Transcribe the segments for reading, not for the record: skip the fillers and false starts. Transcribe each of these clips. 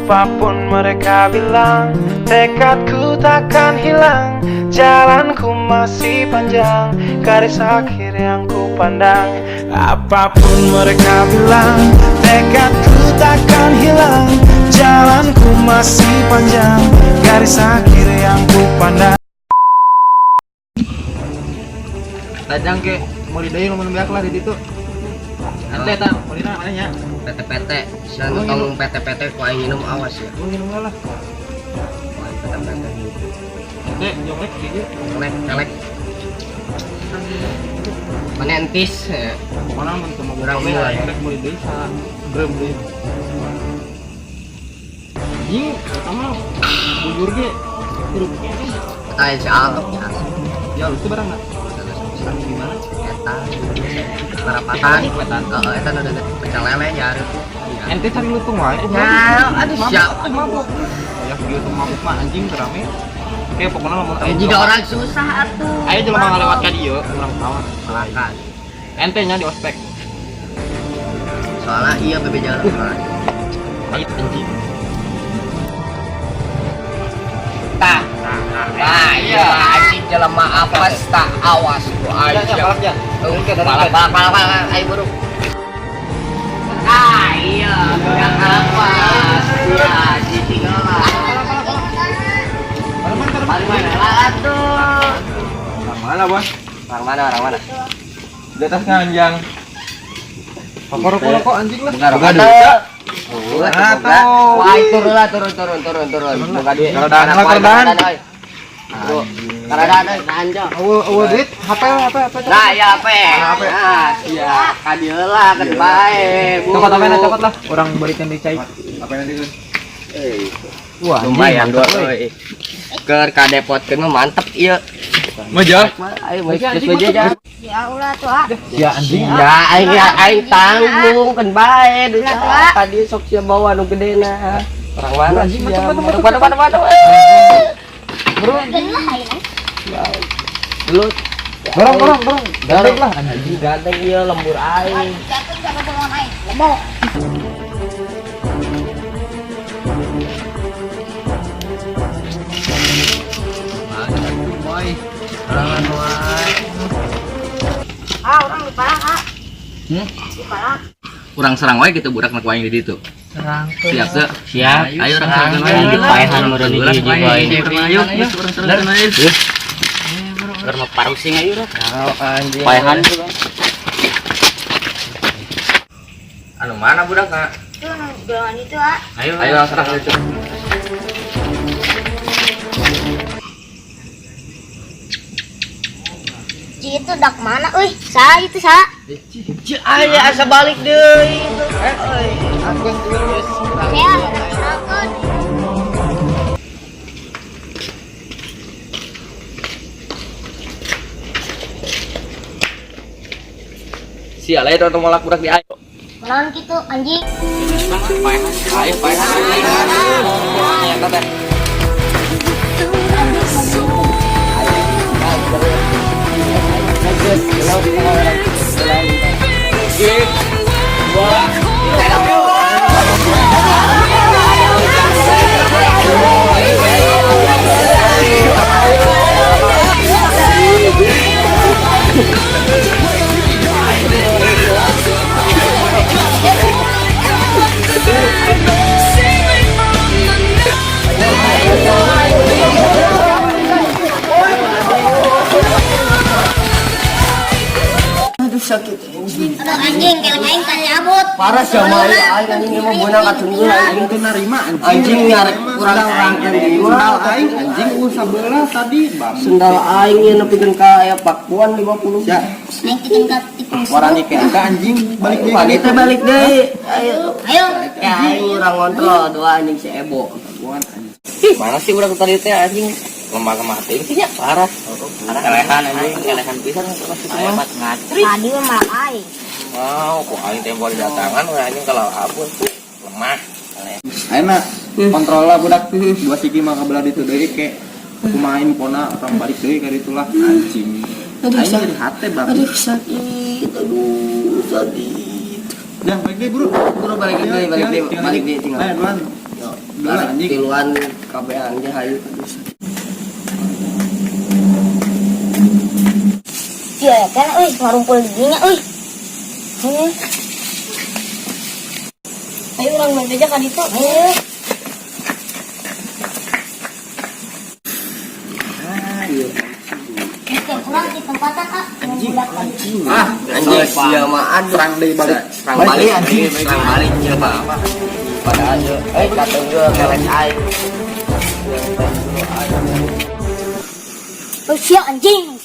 Apapun mereka bilang, tekadku takkan hilang. Jalanku masih panjang, garis akhir yang ku pandang. Apapun mereka bilang, tekadku takkan hilang. Jalanku masih panjang, garis akhir yang ku pandang. Tajang ke meuli deui lamun beak lah di ditu. Ente eta meulina mana nya? PT-PT, siapa tong PT-PT ku aing minum awas ya. Lu minum lah. Ku aing PT-PT. Ente jongklek di dieu. Kelek, kelek. Mana entis? Ya. Pokona mun teu mabuk Urang kabeh mulai. aing rek meuli deui sa drum deui. Anjing, eta mah bubur ge hirup ge. Eta yang si Altok ya. Ya lu tuh barang enggak? Gimana? Eta parapatan. Wetan. Heeh, eta nu deket pecel lele nya hareup. Ente cari lutung wae. Ya, aduh siap. Mabuk. Ya kieu tuh mabuk mah anjing teu rame. Oke, pokoknya lamun aya Jika orang susah atuh. aya jelema ngalewat ka dieu, urang tawar. Silakan. Ente nya di ospek. Soalnya iya bebe jalan soalnya. Ayo anjing. Tah. Nah, iya anjing jelema apes tak awas ku aing. Ya. Balak balak balak balak ayo buru. Ah iya, budak apes. Ya, cicing lah. Paling mana lah tuh. Orang mana, Bos? Orang mana, orang mana? Di atas nganjang. Rokok-rokok anjing lah. Boga duit. Boga, boga. Wah, turun lah, turun, turun, turun, turun. Boga duit. Keredaan lah, keredaan. Keredaan, euy, anjing. Eueuh duit, HP HP HP. Nah, ya HP. Nah, sia, ka dieu lah, kan bae. Cokot apa cokot lah. Orang balikan di cai. Apa nanti kan? Wah, lumayan dua euy. Keur kadepotkeun mah mantep ieu. Maja. Ayo geus meja ja. Ya ulah tuh ah. Ya anjing. Ya aing ya aing tanggung kan bae duit tadi sok sia bawa nu gedena. Orang mana Anjing, sia? mantep, mantep, Waduh waduh waduh. Bro, Gelah aing. Gelut. dorong dorong dorong. Gandeng lah anjing gandeng ieu lembur aing. Jatuh jaga bolongan aing. Lemok. Boy. Orang wae. Ah, orang diparang ah. Hmm? Diparang. Urang serang wae gitu budak nak wae di ditu. Serang. Siap teu? Siap. Ayo urang serang wae. Dipaehan meureun hiji hiji wae. Ayo, urang serang wae. Keur mah parusing ayo urang. Anjing. Paehan juga. Anu mana budakna? Itu nu golongan itu ah. Ayo, ayo urang serang itu. Ci itu dak mana euy? Sa itu sa. Ci aya asa balik deui. Ya, silakan. Sia lae tong molak budak di ayo. Menawan kitu anjing. Ayo paehan. Eta teh. Aduh anjing keleng aing kacabut. Parah sama aing anjing mah beunang katunggu aing Teu narima anjing. Anjing nyarek kurang-kurangkeun di Sendal aing anjing eueuh sabelah tadi. Sendal aing ieu nepikeun ka aya pakuan 50. Ya, Aing tikeun ka tikung. warani ke ka anjing balik deui. Balik teh balik deui. Ayo. Ayo. Ya aing urang ngontrol dua anjing si Ebo. Ih, mana sih budak tadi teh anjing lemah-lemah teh sih nya parah. Kelehan anjing, kelehan pisan masih semua. Tadi mah malah aing. Wow, kok aing tempo didatangan we anjing kalau abun lemah. Ayeuna kontrol lah budak dua siki mah kabelah ditu deui ke kumaha infona urang balik deui ka ditu lah anjing. Aduh, Aing jadi hate babi. Aduh sakit, aduh sakit. Ya, balik deui buru. Buru balik deui, balik deui, balik deui tinggal. Ayo duluan. Udah anjing. Tiluan kabehan ge hayu. Iya kan euy ngarumpul di dinya euy. Ayo. Ayo urang bebeja ka ditu. Ayo. Ah, iya. Oke, urang di tempatan ah. Anjing. Ah, Anjing sia mah aduh. Serang deui balik. Serang balik anjing, serang balik nya mah. Pada aja. Eh kateunggeul kelek aing. Oh sia anjing.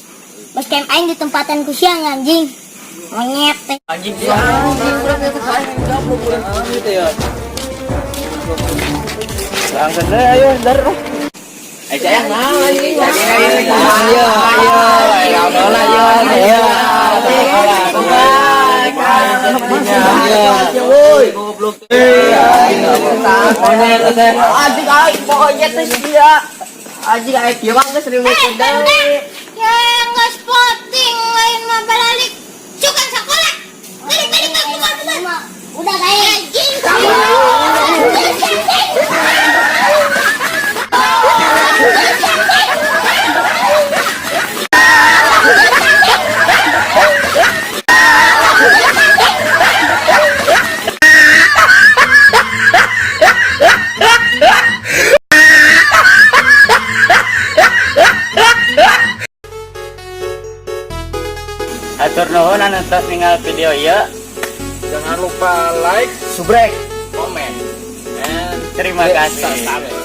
Bos kem aing di tempatan ku sia nya, anjing. Monyet teh. Anjing sia anjing urang teh aing goblok urang gitu ya. Langsung deh ayo dar. Eh saya naon anjing. Ayo, ayo, ayo, ayo, ayo, ayo, Goblok. Monyet teh. Anjing aing monyet teh sia. Anjing aing kieu mah geus riweuh deui. Ya nggak spotting lain mah balalik. Sukan sekolah. Balik balik balik bukan bukan. Udah kayak anjing. Hatur nuhun anu tos ningal video ieu. Jangan lupa like, Subrek. Komen. And terima kasih.